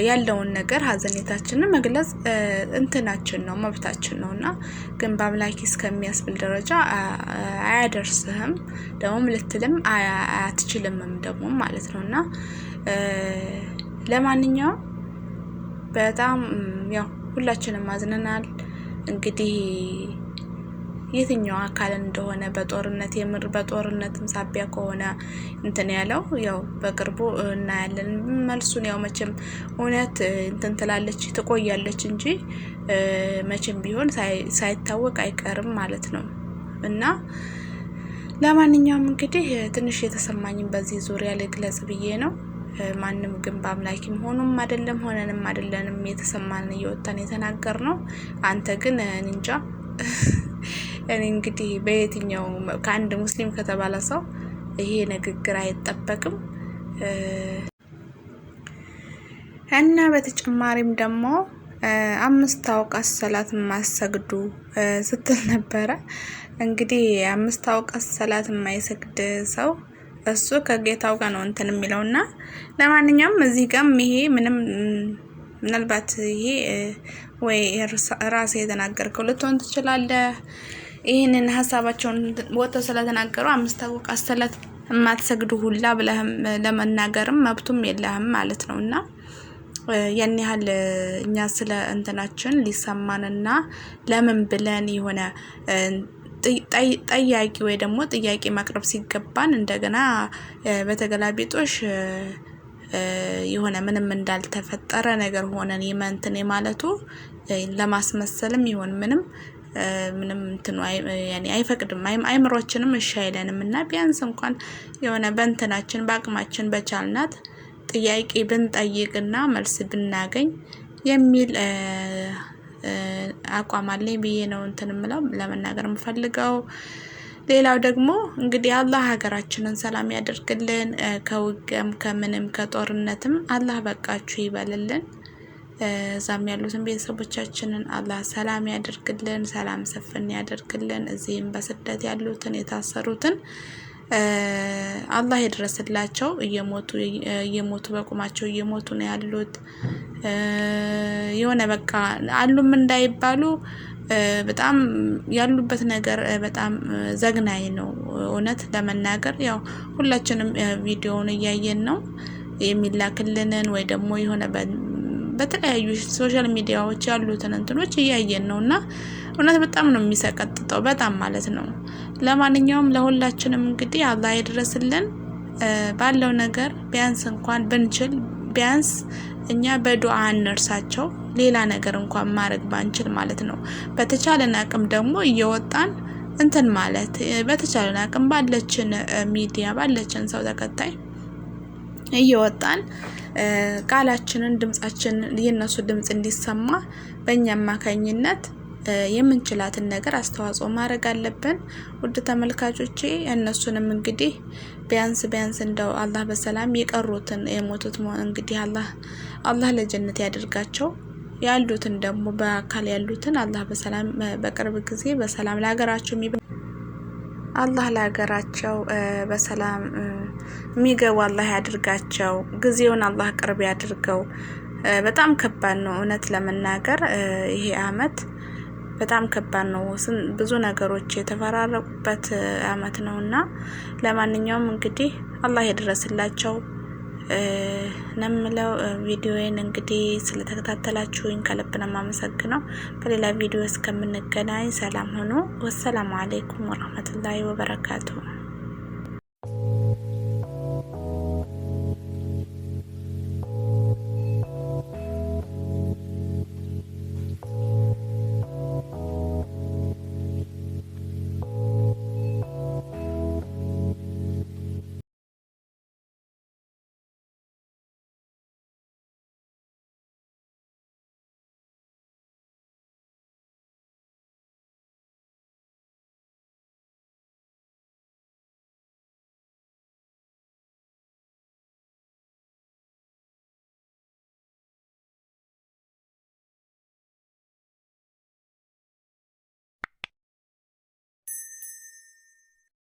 ያለውን ነገር ሀዘኔታችንን መግለጽ እንትናችን ነው፣ መብታችን ነው። እና ግን በአምላኪ እስከሚያስብል ደረጃ አያደርስህም፣ ደግሞም ልትልም አትችልምም ደግሞ ማለት ነው። እና ለማንኛውም በጣም ያው ሁላችንም አዝነናል። እንግዲህ የትኛው አካል እንደሆነ በጦርነት የምር በጦርነትም ሳቢያ ከሆነ እንትን ያለው ያው በቅርቡ እናያለን መልሱን። ያው መቼም እውነት እንትን ትላለች፣ ትቆያለች እንጂ መቼም ቢሆን ሳይታወቅ አይቀርም ማለት ነው። እና ለማንኛውም እንግዲህ ትንሽ የተሰማኝን በዚህ ዙሪያ ልግለጽ ብዬ ነው። ማንም ግን በአምላኪም ሆኖም አይደለም ሆነንም አይደለንም የተሰማንን እየወጣን የተናገር ነው። አንተ ግን እንጃ፣ እኔ እንግዲህ በየትኛው ከአንድ ሙስሊም ከተባለ ሰው ይሄ ንግግር አይጠበቅም። እና በተጨማሪም ደግሞ አምስት አውቃት ሰላት የማሰግዱ ስትል ነበረ። እንግዲህ አምስት አውቃት ሰላት የማይሰግድ ሰው እሱ ከጌታው ጋር ነው እንትን የሚለውና ለማንኛውም እዚህ ጋርም ይሄ ምንም ምናልባት ይሄ ወይ ራሴ የተናገርከው ልትሆን ትችላለህ። ይህንን ሀሳባቸውን ወጥተው ስለተናገሩ አምስት አውቃት ሰላት የማትሰግዱ ሁላ ብለህም ለመናገርም መብቱም የለህም ማለት ነው። እና ያን ያህል እኛ ስለ እንትናችን ሊሰማንና ለምን ብለን የሆነ ጠያቂ ወይ ደግሞ ጥያቄ ማቅረብ ሲገባን እንደገና በተገላቢጦሽ የሆነ ምንም እንዳልተፈጠረ ነገር ሆነን የመንትን የማለቱ ለማስመሰልም ይሆን ምንም ምንም እንትኑ ያኔ አይፈቅድም፣ አይምሮችንም እሺ አይለንም። እና ቢያንስ እንኳን የሆነ በእንትናችን በአቅማችን በቻልናት ጥያቄ ብንጠይቅና መልስ ብናገኝ የሚል አቋም አለኝ ብዬ ነው እንትን የምለው ለመናገር የምፈልገው። ሌላው ደግሞ እንግዲህ አላህ ሀገራችንን ሰላም ያደርግልን፣ ከውጊያም ከምንም ከጦርነትም አላህ በቃችሁ ይበልልን። እዛም ያሉትን ቤተሰቦቻችንን አላህ ሰላም ያደርግልን፣ ሰላም ሰፍን ያደርግልን። እዚህም በስደት ያሉትን የታሰሩትን አላህ ይድረስላቸው። እየሞቱ እየሞቱ በቁማቸው እየሞቱ ነው ያሉት። የሆነ በቃ አሉም እንዳይባሉ በጣም ያሉበት ነገር በጣም ዘግናኝ ነው። እውነት ለመናገር ያው ሁላችንም ቪዲዮውን እያየን ነው የሚላክልንን ወይ ደግሞ የሆነ በተለያዩ social ሚዲያዎች ያሉትን እንትኖች እያየን ነው እና እውነት በጣም ነው የሚሰቀጥጠው፣ በጣም ማለት ነው። ለማንኛውም ለሁላችንም እንግዲህ አላህ ይድረስልን ባለው ነገር ቢያንስ እንኳን ብንችል ቢያንስ እኛ በዱዓ እንርሳቸው፣ ሌላ ነገር እንኳን ማድረግ ባንችል ማለት ነው። በተቻለን አቅም ደግሞ እየወጣን እንትን ማለት በተቻለን አቅም ባለችን ሚዲያ ባለችን ሰው ተከታይ እየወጣን ቃላችንን ድምጻችንን የእነሱ ድምጽ እንዲሰማ በእኛ አማካኝነት የምንችላትን ነገር አስተዋጽኦ ማድረግ አለብን። ውድ ተመልካቾቼ እነሱንም እንግዲህ ቢያንስ ቢያንስ እንደው አላህ በሰላም የቀሩትን የሞቱት እንግዲህ አላህ ለጀነት ያደርጋቸው። ያሉትን ደግሞ በአካል ያሉትን አላህ በሰላም በቅርብ ጊዜ በሰላም ለሀገራቸው አላህ ለሀገራቸው በሰላም የሚገቡ አላህ ያድርጋቸው። ጊዜውን አላህ ቅርብ ያድርገው። በጣም ከባድ ነው እውነት ለመናገር ይሄ አመት በጣም ከባድ ነው። ብዙ ነገሮች የተፈራረቁበት አመት ነው እና ለማንኛውም እንግዲህ አላህ ይድረስላቸው ነው የምለው። ቪዲዮዬን እንግዲህ ስለተከታተላችሁኝ ከልብ ነው የማመሰግነው። በሌላ ቪዲዮ እስከምንገናኝ ሰላም ሁኑ። ወሰላሙ አለይኩም ወራህመቱላሂ ወበረካቱ።